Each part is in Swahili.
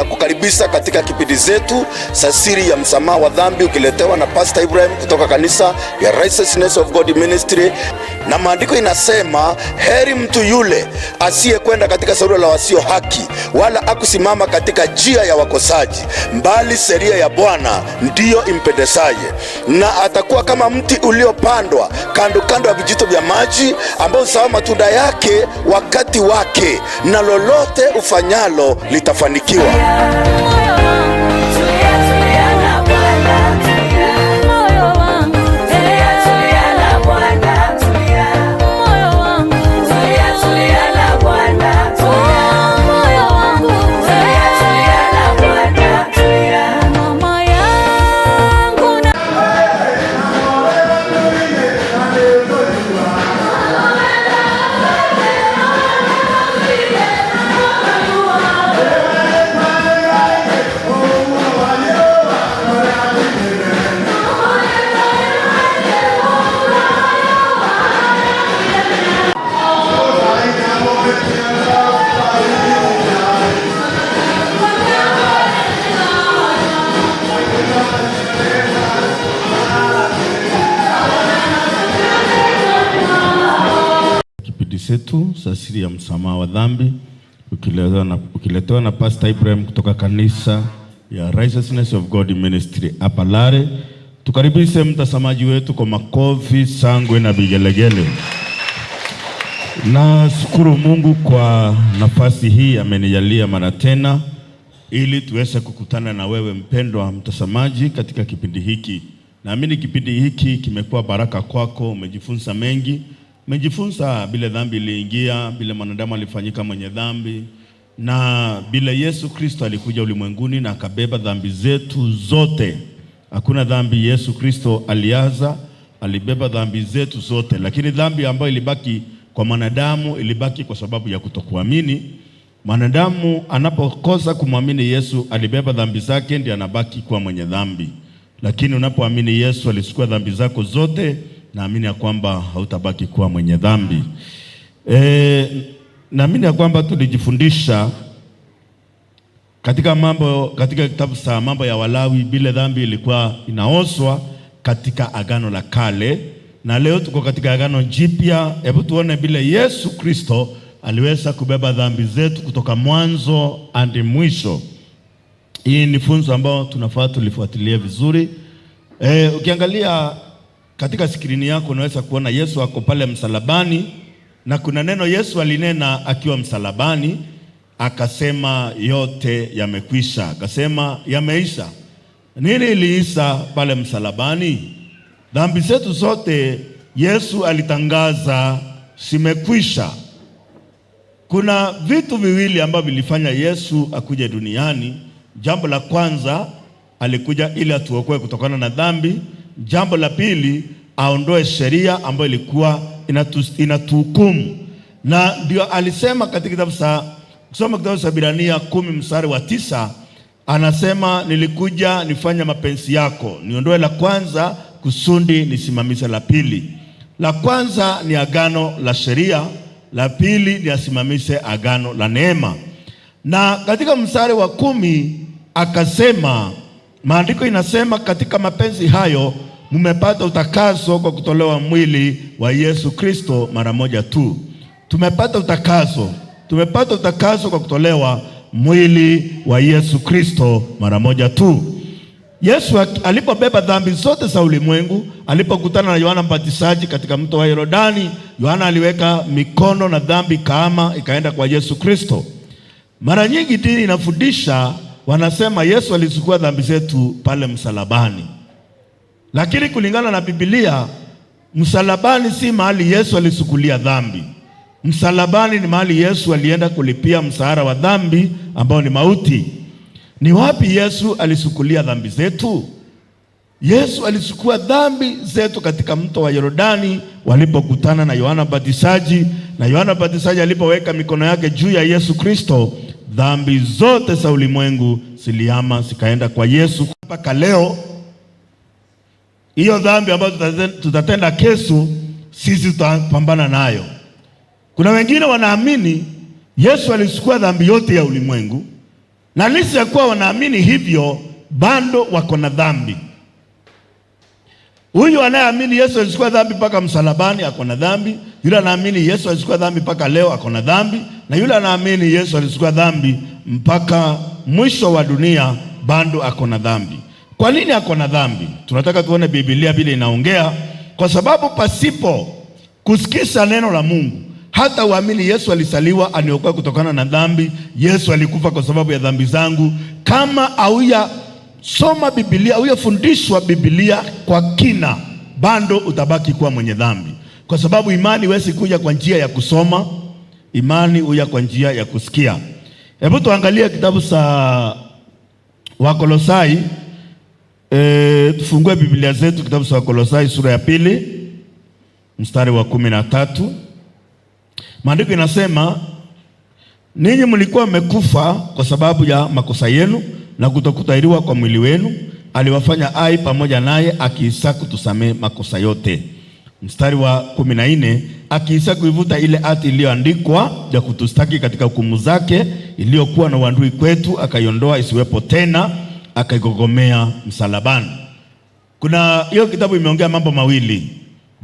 Tunakukaribisha katika kipindi zetu za siri ya msamaha wa dhambi, ukiletewa na Pastor Ibrahim kutoka kanisa ya Righteousness of God Ministry. Na maandiko inasema, heri mtu yule asiyekwenda katika shauri la wasio haki, wala akusimama katika njia ya wakosaji, bali sheria ya Bwana ndiyo impendezaye, na atakuwa kama mti uliopandwa kando kando ya vijito vya maji, ambao huzaa matunda yake wakati wake, na lolote ufanyalo litafanikiwa. Moyo wangu, Tulia, tulia na Bwana, tulia. Moyo wangu, Tulia, tulia na Bwana, tulia. Moyo wangu, Tulia, tulia na Bwana, tulia. Moyo wangu, Tulia, tulia na Bwana, tulia. Mama yangu na Kipindi chetu cha siri ya msamaha wa dhambi ukiletewa na Pastor Ibrahim kutoka kanisa ya Righteousness of God Ministry hapa Lare. Tukaribishe mtazamaji wetu kwa makofi, shangwe na vigelegele. Nashukuru Mungu kwa nafasi hii amenijalia mara tena ili tuweze kukutana na wewe mpendwa mtazamaji katika kipindi hiki. Naamini kipindi hiki kimekuwa baraka kwako, umejifunza mengi. Umejifunza vile dhambi iliingia, vile mwanadamu alifanyika mwenye dhambi, na vile Yesu Kristo alikuja ulimwenguni na akabeba dhambi zetu zote. Hakuna dhambi Yesu Kristo aliaza, alibeba dhambi zetu zote, lakini dhambi ambayo ilibaki kwa mwanadamu ilibaki kwa sababu ya kutokuamini. Mwanadamu anapokosa kumwamini Yesu, alibeba dhambi zake, ndiye anabaki kuwa mwenye dhambi. Lakini unapoamini Yesu alichukua dhambi zako zote, naamini ya kwamba hautabaki kuwa mwenye dhambi. Naamini ya kwamba tulijifundisha katika kitabu cha Mambo ya Walawi, vile dhambi ilikuwa inaoshwa katika Agano la Kale, na leo tuko katika Agano Jipya. Hebu tuone vile Yesu Kristo aliweza kubeba dhambi zetu kutoka mwanzo hadi mwisho. Hii ni funzo ambayo tunafaa tulifuatilie vizuri. Ukiangalia katika skrini yako unaweza kuona Yesu ako pale msalabani, na kuna neno Yesu alinena akiwa msalabani, akasema yote yamekwisha, akasema yameisha. Nini iliisha pale msalabani? Dhambi zetu zote Yesu alitangaza zimekwisha. Kuna vitu viwili ambavyo vilifanya Yesu akuje duniani. Jambo la kwanza, alikuja ili atuokoe kutokana na dhambi. Jambo la pili, aondoe sheria ambayo ilikuwa inatuhukumu, na ndio alisema katika kitabu cha kusoma kitabu cha Ibrania 10 mstari wa 9, anasema nilikuja nifanye mapenzi yako, niondoe la kwanza kusudi nisimamishe la pili. La kwanza ni agano la sheria, la pili ni asimamishe agano la neema. Na katika mstari wa 10 akasema, maandiko inasema katika mapenzi hayo mmepata utakaso kwa kutolewa mwili wa Yesu Kristo mara moja tu. Tumepata utakaso, tumepata utakaso kwa kutolewa mwili wa Yesu Kristo mara moja tu. Yesu alipobeba dhambi zote za ulimwengu, alipokutana na Yohana Mbatizaji katika mto wa Yordani, Yohana aliweka mikono na dhambi kama ikaenda kwa Yesu Kristo. Mara nyingi dini inafundisha, wanasema Yesu alichukua dhambi zetu pale msalabani, lakini kulingana na Biblia, msalabani si mahali Yesu alichukulia dhambi. Msalabani ni mahali Yesu alienda kulipia mshahara wa dhambi ambao ni mauti. Ni wapi Yesu alichukulia dhambi zetu? Yesu alichukua dhambi zetu katika mto wa Yordani walipokutana na Yohana Mbatizaji, na Yohana Mbatizaji alipoweka mikono yake juu ya Yesu Kristo, dhambi zote za ulimwengu zilihama zikaenda kwa Yesu. Mpaka leo hiyo dhambi ambayo tutatenda kesho, sisi tutapambana nayo. Kuna wengine wanaamini Yesu alichukua dhambi yote ya ulimwengu na Na licha ya kuwa wanaamini hivyo, bado wako na dhambi. Huyu anayeamini Yesu alichukua dhambi mpaka msalabani ako na dhambi. Yule anaamini Yesu alichukua dhambi mpaka leo ako na dhambi, na yule anaamini Yesu alichukua dhambi mpaka mwisho wa dunia bado ako na dhambi. Kwa nini ako na dhambi? Tunataka tuone Biblia vile inaongea, kwa sababu pasipo kusikiza neno la Mungu, hata uamini Yesu alizaliwa aniokoe kutokana na dhambi, Yesu alikufa kwa sababu ya dhambi zangu, kama hauya soma Biblia, haujafundishwa Biblia kwa kina, bado utabaki kuwa mwenye dhambi, kwa sababu imani huwezi kuja kwa njia ya kusoma, imani huja kwa njia ya kusikia. Hebu tuangalie kitabu cha Wakolosai. Tufungue Biblia zetu kitabu cha Wakolosai sura ya 2 mstari wa 13. Maandiko inasema, ninyi mlikuwa mmekufa kwa sababu ya makosa yenu na kutokutahiriwa kwa mwili wenu, aliwafanya hai pamoja naye akiisha kutusamehe makosa yote. Mstari wa 14, akiisha kuivuta ile hati iliyoandikwa ya kutustaki katika hukumu zake, iliyokuwa na uadui kwetu, akaiondoa isiwepo tena, akaigogomea msalabani. Kuna hiyo kitabu imeongea mambo mawili.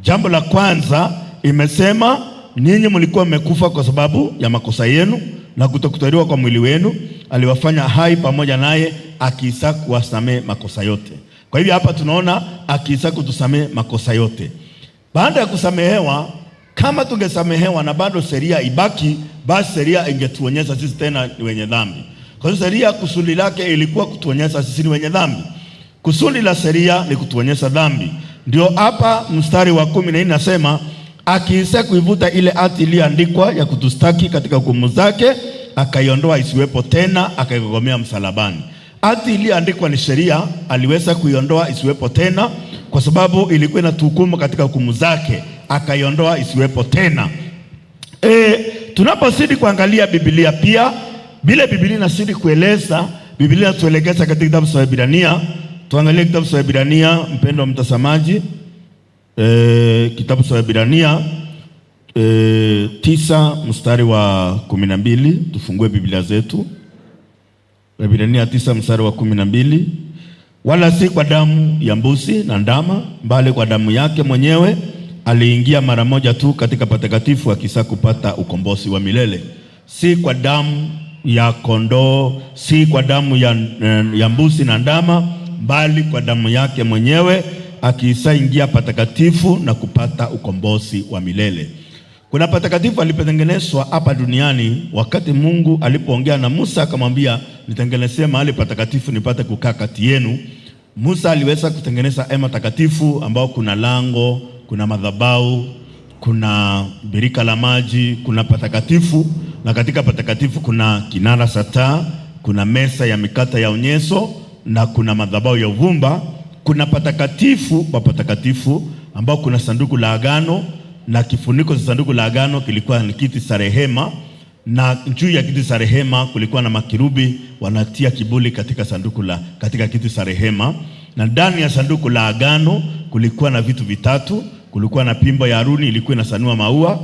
Jambo la kwanza imesema ninyi mlikuwa mmekufa kwa sababu ya makosa yenu na kutokutahiriwa kwa mwili wenu, aliwafanya hai pamoja naye akiisha kuwasamehe makosa yote. Kwa hivyo hapa tunaona akiisha kutusamehe makosa yote. Baada ya kusamehewa, kama tungesamehewa na bado sheria ibaki, basi sheria ingetuonyesha sisi tena ni wenye dhambi. Kwa hiyo sheria kusudi lake ilikuwa kutuonyesha sisi ni wenye dhambi. Kusudi la sheria ni kutuonyesha dhambi. Ndio hapa mstari wa 14 nasema, akiisha kuivuta ile hati iliyoandikwa ya kutustaki katika hukumu zake, akaiondoa isiwepo tena, akaigogomea msalabani. Hati iliyoandikwa ni sheria, aliweza kuiondoa isiwepo tena kwa sababu ilikuwa inatuhukumu katika hukumu zake, akaiondoa isiwepo tena. Tunapozidi kuangalia Biblia pia, vile Biblia inazidi kueleza, Biblia inatuelekeza katika kitabu cha Waebrania. Tuangalie kitabu cha Waebrania, mpendwa mtazamaji. Kitabu cha Waebrania 9 mstari wa 12. Tufungue Biblia zetu. Waebrania 9 mstari wa 12. Wala si kwa damu ya mbuzi na ndama, bali kwa damu yake mwenyewe aliingia mara moja tu katika patakatifu, akisa kupata ukombozi wa milele. Si kwa damu ya kondoo, si kwa damu ya mbuzi na ndama, bali kwa damu yake mwenyewe akiisa ingia patakatifu na kupata ukombozi wa milele. Kuna patakatifu alipotengenezwa hapa duniani, wakati Mungu alipoongea na Musa akamwambia, nitengenezee mahali patakatifu nipate kukaa kati yenu. Musa aliweza kutengeneza hema takatifu ambao kuna lango, kuna madhabahu, kuna birika la maji, kuna patakatifu, na katika patakatifu kuna kinara cha taa, kuna meza ya mikate ya onyesho na kuna madhabahu ya uvumba. Kuna patakatifu pa patakatifu ambao kuna sanduku la agano, na kifuniko cha sanduku la agano kilikuwa ni kiti cha rehema, na juu ya kiti cha rehema kulikuwa na makirubi wanatia kibuli katika sanduku la, katika kiti cha rehema. Na ndani ya sanduku la agano kulikuwa na vitu vitatu. Kulikuwa na pimbo ya Haruni ilikuwa inasanua maua,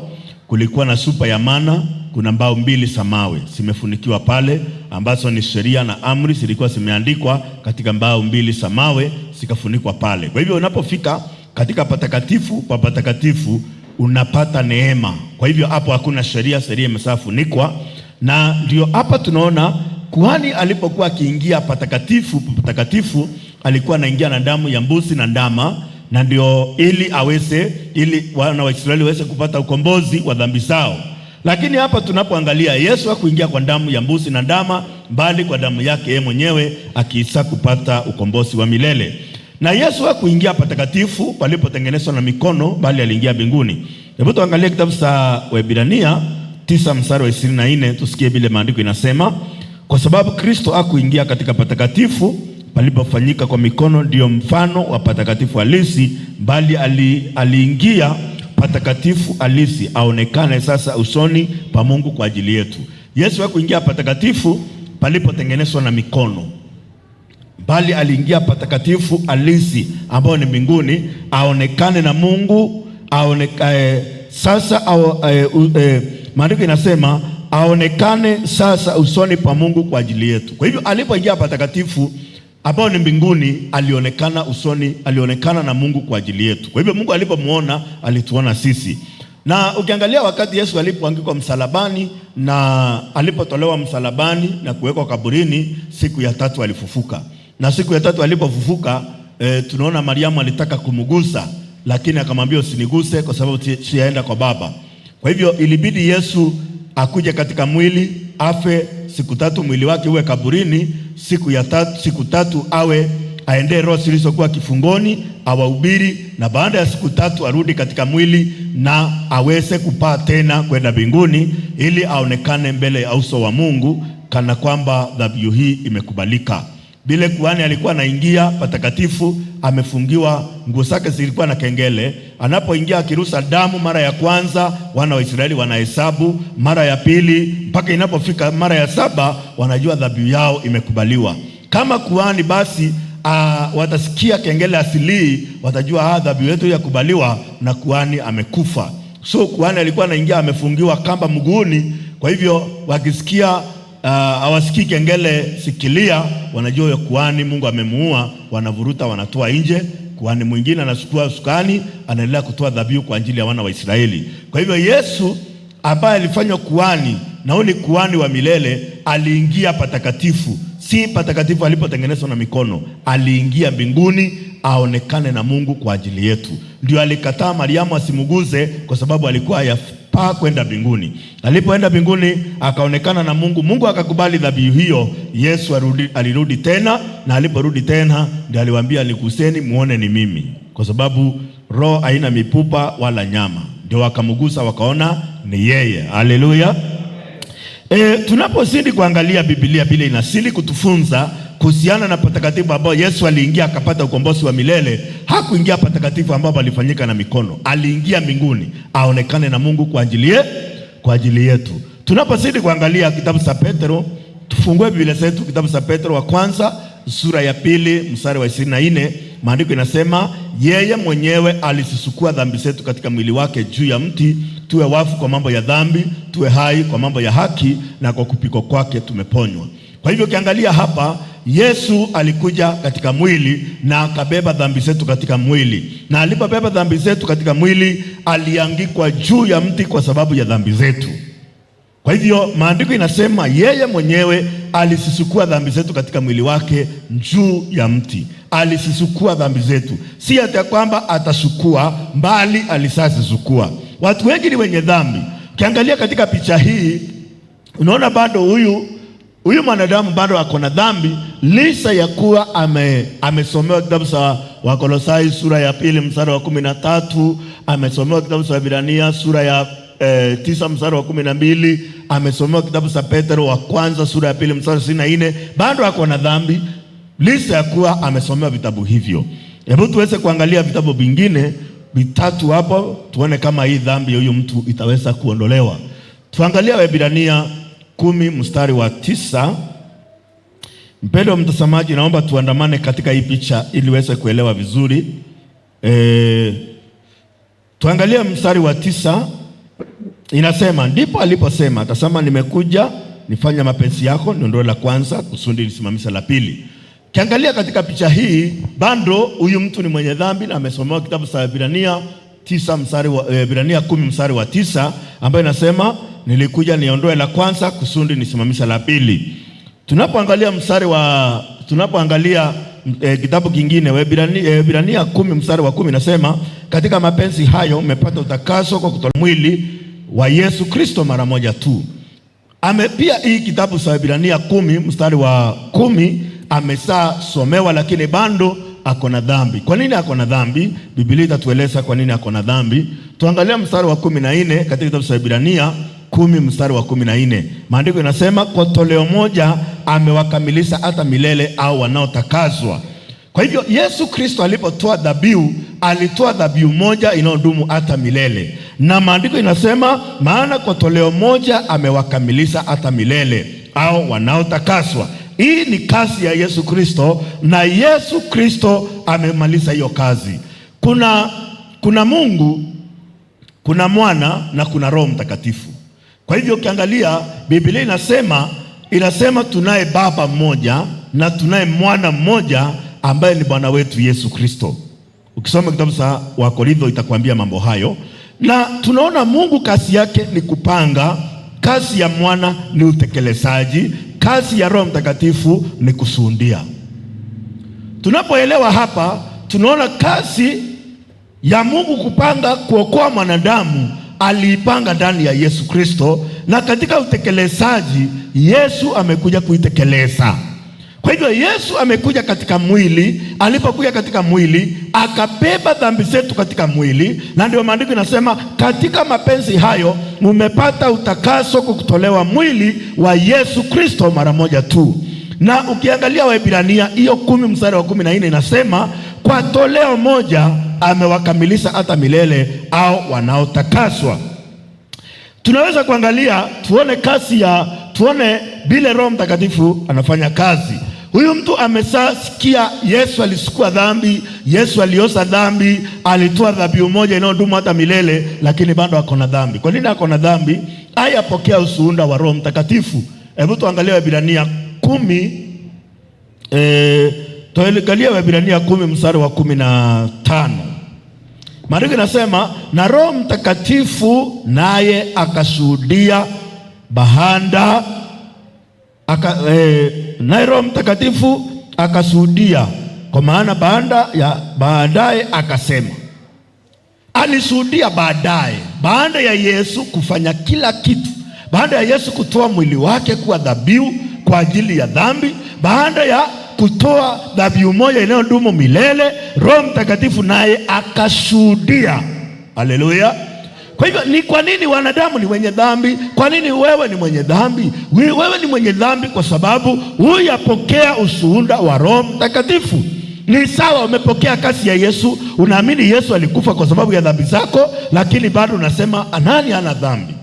kulikuwa na supa ya mana, kuna mbao mbili za mawe zimefunikiwa pale, ambazo ni sheria na amri zilikuwa zimeandikwa katika mbao mbili za mawe zikafunikwa pale. Kwa hivyo unapofika katika patakatifu pa patakatifu unapata neema. Kwa hivyo hapo hakuna sheria, sheria imeshafunikwa. Na ndio hapa tunaona kuhani alipokuwa akiingia patakatifu pa patakatifu alikuwa anaingia na damu ya mbuzi na ndama, na ndio ili aweze, ili wana wa Israeli waweze kupata ukombozi wa dhambi zao. Lakini hapa tunapoangalia Yesu hakuingia kwa damu ya mbuzi na ndama, bali kwa damu yake yeye mwenyewe akiisa kupata ukombozi wa milele. Na Yesu hakuingia patakatifu palipotengenezwa na mikono, bali aliingia mbinguni. Hebu tuangalie kitabu cha Waebrania 9 mstari wa 24, tusikie vile maandiko inasema, kwa sababu Kristo hakuingia katika patakatifu palipofanyika kwa mikono, ndiyo mfano wa patakatifu halisi, bali aliingia patakatifu halisi aonekane sasa usoni pa Mungu kwa ajili yetu. Yesu hakuingia patakatifu palipotengenezwa na mikono, bali aliingia patakatifu halisi ambayo ni mbinguni, aonekane na Mungu, sasa maandiko inasema aonekane sasa usoni pa Mungu kwa ajili yetu. Kwa hivyo alipoingia patakatifu ambao ni mbinguni, alionekana usoni, alionekana na Mungu kwa ajili yetu. Kwa hivyo Mungu alipomuona alituona sisi. Na ukiangalia wakati Yesu alipoangikwa msalabani na alipotolewa msalabani na kuwekwa kaburini, siku ya tatu alifufuka. Na siku ya tatu alipofufuka, tunaona Mariamu alitaka kumgusa, lakini akamwambia usiniguse kwa sababu sijaenda kwa Baba. Kwa hivyo ilibidi Yesu akuje katika mwili, afe siku tatu, mwili wake uwe kaburini, siku ya tatu, siku tatu awe aendee roho zilizokuwa kifungoni awahubiri, na baada ya siku tatu arudi katika mwili na aweze kupaa tena kwenda mbinguni, ili aonekane mbele ya uso wa Mungu kana kwamba dhabihu hii imekubalika. Bile kuhani alikuwa anaingia patakatifu, amefungiwa nguo zake zilikuwa na kengele. Anapoingia akirusa damu mara ya kwanza, wana wa Israeli wanahesabu, mara ya pili, mpaka inapofika mara ya saba wanajua dhabihu yao imekubaliwa. Kama kuhani basi watasikia kengele asilii, watajua dhabihu yetu yakubaliwa na kuhani amekufa. So kuhani alikuwa anaingia amefungiwa kamba mguuni, kwa hivyo wakisikia hawasikii kengele sikilia, wanajua huyo kuhani Mungu amemuua, wanavuruta wanatoa nje. Kuhani mwingine anachukua usukani, anaendelea kutoa dhabihu kwa ajili ya wana wa Israeli. Kwa hivyo Yesu ambaye alifanywa kuhani na huyu ni kuhani wa milele, aliingia patakatifu, si patakatifu alipotengenezwa na mikono, aliingia mbinguni aonekane na Mungu kwa ajili yetu. Ndio alikataa Mariamu asimuguze kwa sababu alikuwa hayapaa kwenda mbinguni. Alipoenda mbinguni akaonekana na Mungu, Mungu akakubali dhabihu hiyo. Yesu alirudi tena, na aliporudi tena ndio aliwaambia niguseni muone ni mimi, kwa sababu roho haina mipupa wala nyama. Ndio wakamgusa wakaona ni yeye. Haleluya. Tunapozidi kuangalia Biblia vile inazidi kutufunza kuhusiana na patakatifu ambao Yesu aliingia akapata ukombozi wa milele. Hakuingia patakatifu ambapo alifanyika na mikono, aliingia mbinguni aonekane na Mungu kwa ajili yetu. Tunapozidi kuangalia kitabu cha Petro, tufungue Biblia zetu kitabu cha Petro wa kwanza sura ya 2 mstari wa 24. Maandiko inasema yeye mwenyewe alizisukua dhambi zetu katika mwili wake juu ya mti, tuwe wafu kwa mambo ya dhambi, tuwe hai kwa mambo ya haki, na kwa kupigwa kwake tumeponywa. Kwa hivyo ukiangalia hapa, Yesu alikuja katika mwili na akabeba dhambi zetu katika mwili, na alipobeba dhambi zetu katika mwili aliangikwa juu ya mti kwa sababu ya dhambi zetu. Kwa hivyo maandiko inasema yeye mwenyewe alizisukua dhambi zetu katika mwili wake juu ya mti. Alizisukua dhambi zetu, si hata kwamba atasukua, mbali alisazisukua. Watu wengi ni wenye dhambi. Ukiangalia katika picha hii unaona bado huyu mwanadamu bado ako na dhambi, licha ya kuwa amesomewa kitabu cha Wakolosai sura ya 2 mstari wa 13, amesomewa kitabu cha Waebrania sura ya 9 mstari wa 12, amesomewa kitabu cha Petro wa kwanza sura ya 2 mstari wa 24, bado ako na dhambi licha ya kuwa amesomewa vitabu hivyo. Hebu tuweze kuangalia vitabu vingine vitatu hapo tuone kama hii dhambi ya huyu mtu itaweza kuondolewa. Tuangalie Waebrania 10 mstari wa 9. Mpendwa mtazamaji, naomba tuandamane katika hii picha ili uweze kuelewa vizuri. Tuangalie mstari wa 9. Inasema, ndipo aliposema, tazama nimekuja nifanye mapenzi yako, niondoe la kwanza kusudi nisimamishe la pili. Kiangalia katika picha hii, bado huyu mtu ni mwenye dhambi na amesomewa kitabu cha Waebrania 9 mstari wa Waebrania 10 mstari wa 9 ambayo inasema nilikuja niondoe la kwanza kusudi nisimamishe la pili. Tunapoangalia mstari wa tunapoangalia kitabu kingine Waebrania 10 mstari wa 10 inasema katika mapenzi hayo umepata utakaso kwa kutoa mwili wa Yesu Kristo mara moja tu. Ame pia hii kitabu cha Waebrania 10 mstari wa 10 ameshasomewa, lakini bado ako na dhambi. Kwa nini ako na dhambi? Biblia itatueleza kwa nini ako na dhambi. Tuangalie mstari wa 14 katika kitabu cha Waebrania 10 mstari wa 14. Maandiko inasema kwa toleo moja amewakamilisha hata milele au wanaotakaswa. Kwa hivyo Yesu Kristo alipotoa dhabihu, alitoa dhabihu moja inayodumu hata milele. Na maandiko inasema maana kwa toleo moja amewakamilisha hata milele au wanaotakaswa. Hii ni kazi ya Yesu Kristo, na Yesu Kristo amemaliza hiyo kazi. Kuna Mungu, kuna Mwana na kuna Roho Mtakatifu. Kwa hivyo ukiangalia Biblia inasema tunaye Baba mmoja na tunaye Mwana mmoja ambaye ni Bwana wetu Yesu Kristo. Ukisoma kitabu cha Wakorintho itakwambia mambo hayo, na tunaona Mungu kazi yake ni kupanga, kazi ya Mwana ni utekelezaji, kazi ya Roho Mtakatifu ni kushuhudia. Tunapoelewa hapa, tunaona kazi ya Mungu kupanga kuokoa mwanadamu aliipanga ndani ya Yesu Kristo, na katika utekelezaji Yesu amekuja kuitekeleza. Kwa hivyo Yesu amekuja katika mwili. Alipokuja katika mwili akabeba dhambi zetu katika mwili, na ndio maandiko inasema katika mapenzi hayo mumepata utakaso kwa kutolewa mwili wa Yesu Kristo mara moja tu. Na ukiangalia Waebrania hiyo 10 mstari wa 14 inasema kwa toleo moja amewakamilisha hata milele au wanaotakaswa. Tunaweza kuangalia tuone kazi ya tuone vile Roho Mtakatifu anafanya kazi. Huyu mtu ameshasikia Yesu alisukua dhambi, Yesu aliosa dhambi, alitoa dhabihu moja inayodumu hata milele, lakini bado ako na dhambi. Kwa nini ako na dhambi? Hayapokea ushuhuda wa Roho Mtakatifu. Hebu tuangalie Waebrania 10, tuangalie Waebrania 10 mstari wa 15. Maandiko inasema na Roho Mtakatifu naye akashuhudia baada naye Roho Mtakatifu akashuhudia, kwa maana baadaye akasema. Alishuhudia baadaye, baada ya Yesu kufanya kila kitu, baada ya Yesu kutoa mwili wake kuwa dhabihu kwa ajili ya dhambi, baada ya kutoa dhabihu moja inayodumu milele, Roho Mtakatifu naye akashuhudia. Haleluya! Kwa hivyo ni kwa nini wanadamu ni wenye dhambi? Kwa nini wewe ni mwenye dhambi? Wewe ni mwenye dhambi kwa sababu huyapokea ushuhuda wa Roho Mtakatifu. Ni sawa, umepokea kazi ya Yesu, unaamini Yesu alikufa kwa sababu ya dhambi zako, lakini bado unasema nani ana dhambi?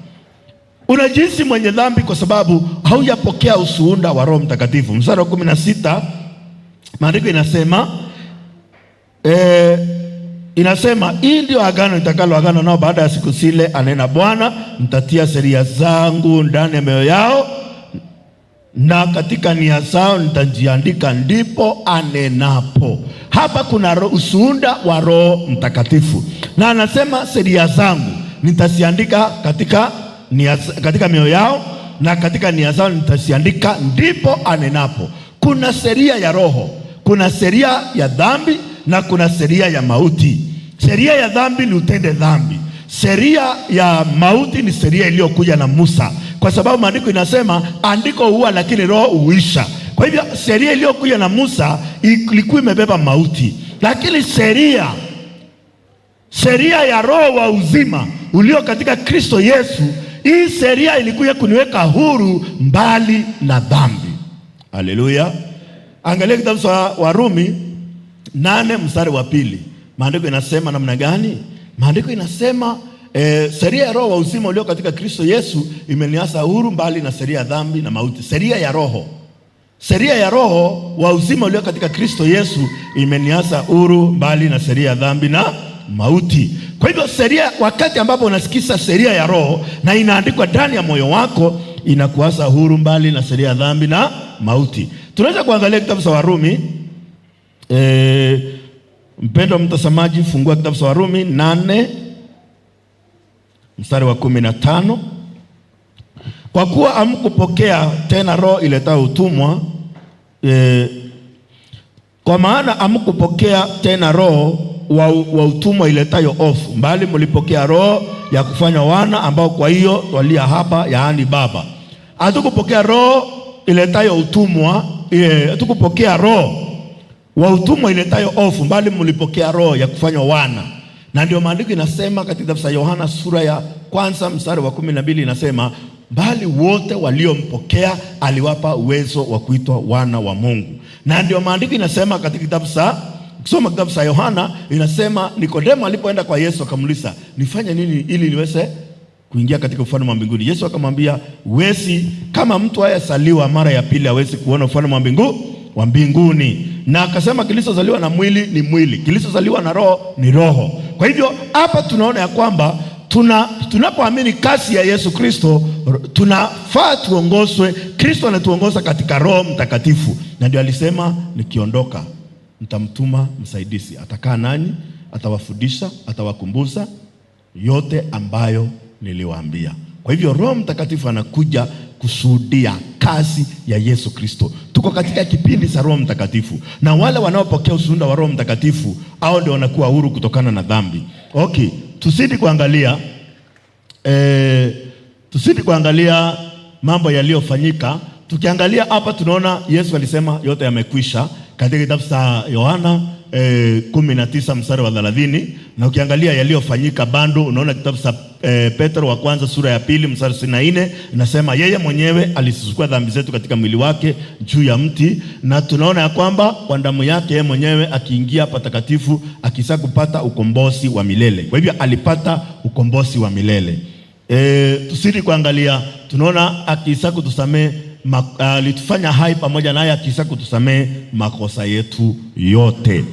Unajihisi mwenye dhambi kwa sababu haujapokea ushuhuda wa Roho Mtakatifu. Mstari wa 16 maandiko inasema inasema hii ndio agano nitakalo agano nao baada ya siku zile, anena Bwana, nitatia sheria zangu ndani ya mioyo yao na katika nia zao nitajiandika, ndipo anenapo. Hapa kuna ushuhuda wa Roho Mtakatifu, na anasema sheria zangu nitaziandika katika mioyo yao na katika nia zao nitaziandika, ndipo anenapo. Kuna sheria ya Roho, kuna sheria ya dhambi na kuna sheria ya mauti. Sheria ya dhambi ni utende dhambi. Sheria ya mauti ni sheria iliyokuja na Musa, kwa sababu maandiko inasema andiko huwa lakini roho huisha. Kwa hivyo sheria iliyokuja na Musa ilikuwa imebeba mauti, lakini sheria ya roho wa uzima ulio katika Kristo Yesu, hii sheria ilikuja kuniweka huru mbali na dhambi. Haleluya! Angalia kitabu cha Warumi 8 mstari wa 2. Maandiko inasema namna gani? Maandiko inasema sheria ya roho wa uzima ulio katika Kristo Yesu imeniasa huru mbali na sheria ya dhambi na mauti. Sheria ya roho, sheria ya roho wa uzima ulio katika Kristo Yesu imeniasa huru mbali na sheria ya dhambi na mauti. Kwa hivyo sheria, wakati ambapo unasikiza sheria ya roho na inaandikwa ndani ya moyo wako, inakuasa huru mbali na sheria ya dhambi na mauti. Tunaweza kuangalia kitabu cha Warumi. Mpendwa mtazamaji, fungua kitabu cha Warumi 8 mstari wa 15. Kwa kuwa hamkupokea tena roho iletayo utumwa, kwa maana hamkupokea tena roho wa utumwa iletayo hofu, bali mlipokea roho ya kufanywa wana, ambao kwa hiyo twalia hapa, yaani Baba. Hatukupokea roho iletayo utumwa, hatukupokea roho wa utumwa iletayo hofu, bali mlipokea roho ya kufanywa wana. Na ndio maandiko inasema katika kitabu cha Yohana sura ya 1 mstari wa 12 inasema, bali wote waliompokea aliwapa uwezo wa kuitwa wana wa Mungu. Na ndio maandiko inasema katika kitabu cha, ukisoma kitabu cha Yohana inasema Nikodemo alipoenda kwa Yesu akamuuliza, nifanye nini ili niweze kuingia katika ufalme wa mbinguni? Yesu akamwambia, wesi kama mtu hayazaliwa mara ya pili hawezi kuona ufalme wa mbinguni. Na akasema kilichozaliwa na mwili ni mwili, kilichozaliwa na roho ni roho. Kwa hivyo hapa tunaona ya kwamba Tunapoamini kazi ya Yesu Kristo, tunafaa tuongozwe. Kristo anatuongoza katika Roho Mtakatifu, na ndio alisema, nikiondoka nitamtuma msaidizi, atakaa nanyi, atawafundisha, atawakumbuza yote ambayo niliwaambia. Kwa hivyo Roho Mtakatifu anakuja kushuhudia kazi ya Yesu Kristo. Tuko katika kipindi cha Roho Mtakatifu, na wale wanaopokea ushuhuda wa Roho Mtakatifu hao ndio wanakuwa huru kutokana na dhambi. Okay, tuzidi kuangalia mambo yaliyofanyika. Tukiangalia hapa tunaona Yesu alisema yote yamekwisha katika kitabu cha Yohana 19 mstari wa 30, na ukiangalia yaliyofanyika bado unaona kitabu cha Petro wa kwanza sura ya 2 mstari 64 inasema yeye mwenyewe alizichukua dhambi zetu katika mwili wake juu ya mti, na tunaona ya kwamba kwa damu yake yeye mwenyewe akiingia patakatifu akisa kupata ukombozi wa milele. Kwa hivyo alipata ukombozi wa milele. Tuzidi kuangalia tunaona akisa kutusamee, alitufanya hai pamoja naye akisa kutusamee makosa yetu yote.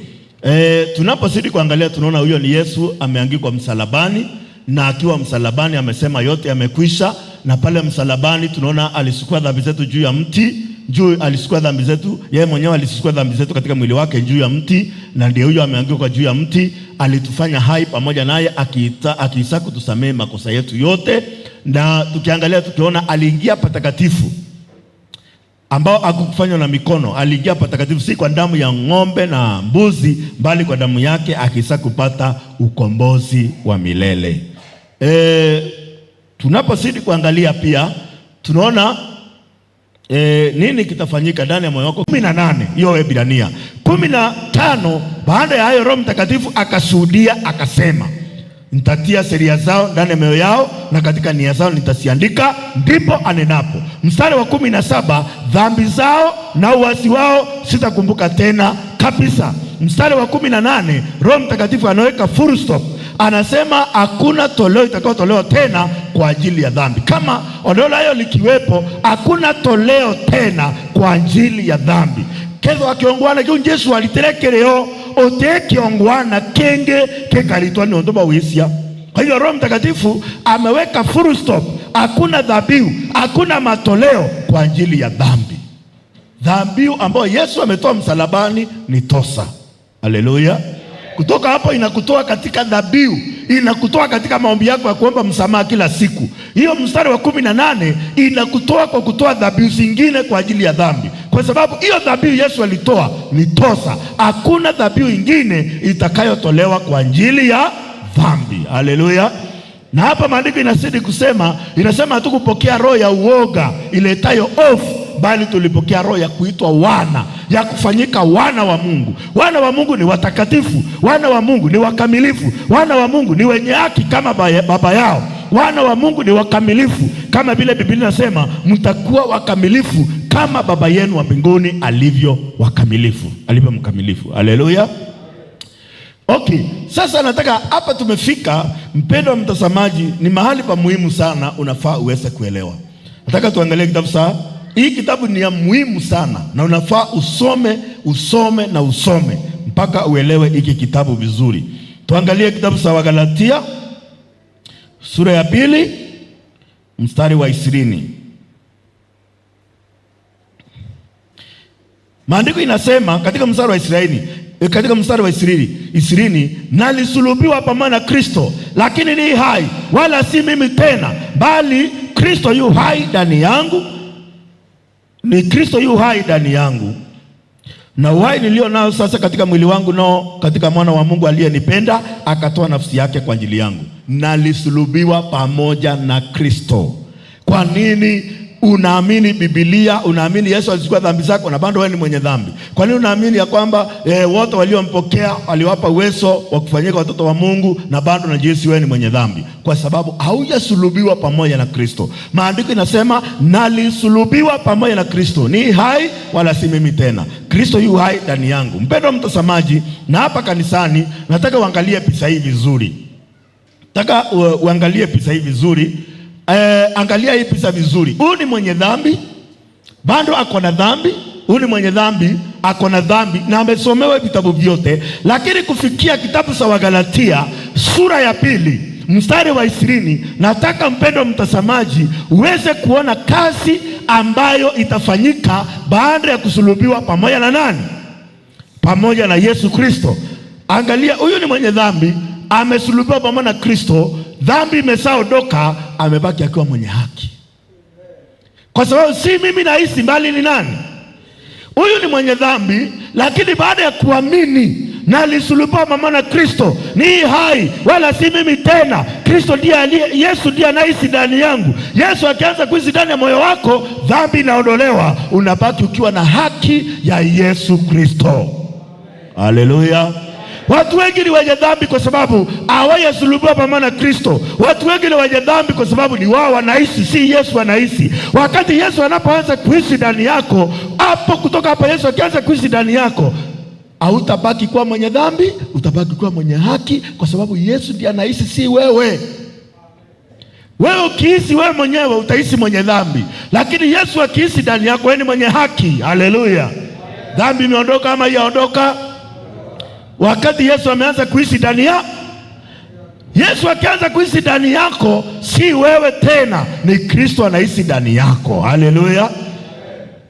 Tunapozidi kuangalia tunaona huyo ni Yesu ameangikwa msalabani, na akiwa msalabani amesema yote yamekwisha, na pale msalabani tunaona alichukua dhambi zetu juu ya mti juu, alichukua dhambi zetu, yeye mwenyewe alichukua dhambi zetu katika mwili wake juu ya mti, na ndio huyo ameangikwa juu ya mti. Alitufanya hai pamoja naye akiisa kutusamee makosa yetu yote, na tukiangalia tukiona aliingia patakatifu ambao hakukufanywa na mikono. Aliingia patakatifu si kwa damu ya ng'ombe na mbuzi, bali kwa damu yake akisa kupata ukombozi wa milele. Tunapozidi kuangalia pia tunaona nini kitafanyika ndani ya moyo wako. 18 hiyo Waebrania 15. Baada ya hayo Roho Mtakatifu akashuhudia akasema, nitatia sheria zao ndani ya mioyo yao na katika nia zao nitaziandika, ndipo anenapo. Mstari wa 17, dhambi zao na uasi wao sitakumbuka tena kabisa. Mstari wa 18, Roho Mtakatifu anaweka full stop, anasema hakuna toleo itakayotolewa tena kwa ajili ya dhambi. Kama ondoleo hayo likiwepo, hakuna toleo tena kwa ajili ya dhambi. Ketho akiongwana kiu Jesu aliterekereo utekiongwana kenge kekaritwa ni undu bawisia. Kwa hiyo Roho Mtakatifu ameweka full stop, hakuna dhabihu, hakuna matoleo kwa ajili ya dhambi. Dhabihu ambayo Yesu ametoa msalabani ni tosa. Haleluya! Kutoka hapo inakutoa katika dhabihu, inakutoa katika maombi yako ya kuomba msamaha kila siku. Hiyo mstari wa 18 inakutoa kwa kutoa dhabihu zingine kwa ajili ya dhambi, kwa sababu hiyo dhabihu Yesu alitoa ni tosa. Hakuna dhabihu ingine itakayotolewa kwa ajili ya dhambi. Haleluya! Na hapa maandiko inazidi kusema, inasema hatukupokea roho ya uoga iletayo hofu, bali tulipokea roho ya kuitwa wana, ya kufanyika wana wa Mungu. Wana wa Mungu ni watakatifu, wana wa Mungu ni wakamilifu, wana wa Mungu ni wenye haki kama baba yao. Wana wa Mungu ni wakamilifu kama vile Biblia inasema, mtakuwa wakamilifu kama baba yenu wa mbinguni alivyo wakamilifu, alivyo mkamilifu. Haleluya. Okay, sasa nataka hapa tumefika, mpendwa mtazamaji, ni mahali pa muhimu sana, unafaa uweze kuelewa. Nataka tuangalie kitabu saa hii. Kitabu ni ya muhimu sana na unafaa usome, usome na usome mpaka uelewe hiki kitabu vizuri. Tuangalie kitabu cha Wagalatia sura ya 2 mstari wa 20. Maandiko inasema katika mstari wa 20, katika mstari wa 20, nalisulubiwa pamoja na Kristo, lakini ni hai, wala si mimi tena, bali Kristo yu hai ndani yangu. Ni Kristo yu hai ndani yangu, na uhai nilio nao sasa katika mwili wangu nao katika mwana wa Mungu aliyenipenda akatoa nafsi yake kwa ajili yangu. Nalisulubiwa pamoja na Kristo. Kwa nini unaamini Biblia, unaamini Yesu alichukua dhambi zako na bado wewe ni mwenye dhambi? Kwa nini unaamini ya kwamba wote waliompokea aliwapa uwezo wa kufanyika watoto wa Mungu na bado na jinsi wewe ni mwenye dhambi? Kwa sababu haujasulubiwa pamoja na Kristo. Maandiko inasema nalisulubiwa pamoja na Kristo, ni hai wala si mimi tena, Kristo yu hai ndani yangu. Mpendwa mtazamaji, na hapa kanisani nataka uangalie picha hii vizuri. Nataka uangalie picha hii vizuri. Angalia hii picha vizuri. Huyu ni mwenye dhambi, bado ako na dhambi. Huyu ni mwenye dhambi, ako na dhambi na amesomewa vitabu vyote, lakini kufikia kitabu cha Wagalatia sura ya 2 mstari wa 20, nataka mpendo mtazamaji uweze kuona kazi ambayo itafanyika baada ya kusulubiwa pamoja na nani? Pamoja na Yesu Kristo. Angalia, huyu ni mwenye dhambi, amesulubiwa pamoja na Kristo, dhambi imeshaondoka, amebaki akiwa mwenye haki, kwa sababu si mimi naishi, bali ni nani? Huyu ni mwenye dhambi, lakini baada ya kuamini na alisulubiwa pamoja na Kristo, ni hai, wala si mimi tena. Kristo ndiye aliye, Yesu ndiye anaishi ndani yangu. Yesu akianza kuishi ndani ya moyo wako, dhambi inaondolewa, unabaki ukiwa na haki ya Yesu Kristo. Haleluya! Watu wengi ni wenye dhambi kwa sababu hawajasulubiwa pamoja na Kristo. Watu wengi ni wenye dhambi kwa sababu ni wao wanaishi, si Yesu anaishi. Wakati Yesu anapoanza kuishi ndani yako, hapo kutoka hapa Yesu akianza kuishi ndani yako, hautabaki kuwa mwenye dhambi, utabaki kuwa mwenye haki, kwa sababu Yesu ndiye anaishi, si wewe. Wewe ukiishi wewe mwenyewe utaishi mwenye dhambi, lakini Yesu akiishi ndani yako, wewe ni mwenye haki. Haleluya! Dhambi imeondoka ama haijaondoka? Wakati Yesu ameanza kuishi ndani ya Yesu akianza kuishi ndani yako, si wewe tena, ni Kristo anaishi ndani yako. Haleluya!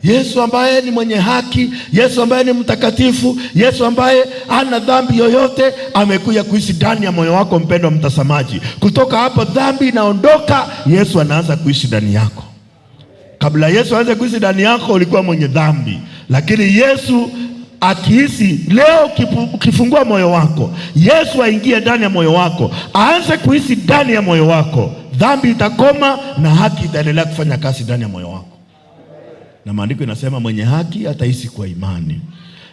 Yesu ambaye ni mwenye haki, Yesu ambaye ni mtakatifu, Yesu ambaye hana dhambi yoyote, amekuja kuishi ndani ya moyo wako, mpendwa mtazamaji. Kutoka hapo dhambi inaondoka, Yesu anaanza kuishi ndani yako. Kabla Yesu aanze kuishi ndani yako, ulikuwa mwenye dhambi, lakini Yesu akiishi leo, ukifungua moyo wako, Yesu aingie ndani ya moyo wako, aanze kuishi ndani ya moyo wako, dhambi itakoma na haki itaendelea kufanya kazi ndani ya moyo wako. Na maandiko inasema mwenye haki ataishi kwa imani.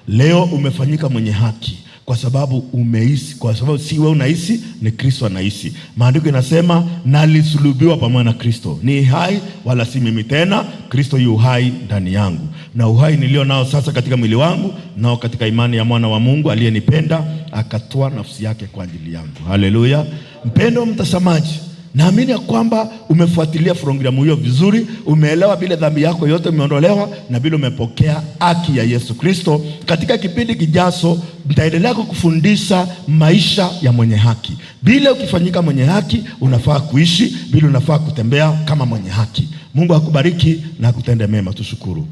Leo umefanyika mwenye haki kwa sababu umeishi, kwa sababu si wewe unaishi, ni Kristo anaishi. Maandiko inasema nalisulubiwa pamoja na Kristo, ni hai wala si mimi tena, Kristo yu hai ndani yangu, na uhai nilio nao sasa katika mwili wangu nao katika imani ya mwana wa Mungu aliyenipenda akatoa nafsi yake kwa ajili yangu. Haleluya! Mpendo mtazamaji, naamini ya kwamba umefuatilia programu hiyo vizuri, umeelewa vile dhambi yako yote imeondolewa na vile umepokea haki ya Yesu Kristo. Katika kipindi kijacho nitaendelea kukufundisha maisha ya mwenye haki. Bila ukifanyika mwenye haki, unafaa kuishi bila, unafaa kutembea kama mwenye haki. Mungu akubariki na akutende mema. Tushukuru.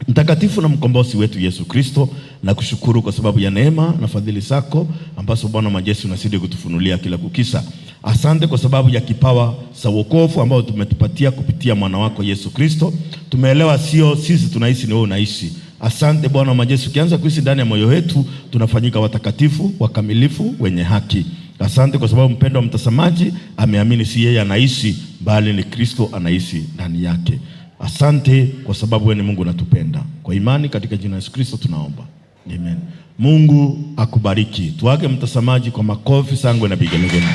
Mtakatifu na mkombozi wetu Yesu Kristo, na kushukuru kwa sababu ya neema na fadhili zako ambazo Bwana majeshi unazidi kutufunulia kila kukisa. Asante kwa sababu ya kipawa cha wokovu ambao tumetupatia kupitia mwana wako Yesu Kristo. Tumeelewa sio sisi tunaishi, ni wewe unaishi. Asante Bwana wa majeshi, ukianza kuishi ndani ya moyo wetu tunafanyika watakatifu, wakamilifu, wenye haki. Asante kwa sababu mpendwa mtazamaji ameamini si yeye anaishi, bali ni Kristo anaishi ndani yake. Asante kwa sababu wewe ni Mungu unatupenda. Kwa imani katika jina la Yesu Kristo tunaomba. Amen. Mungu akubariki. Tuage mtazamaji kwa makofi, shangwe na vigelegele.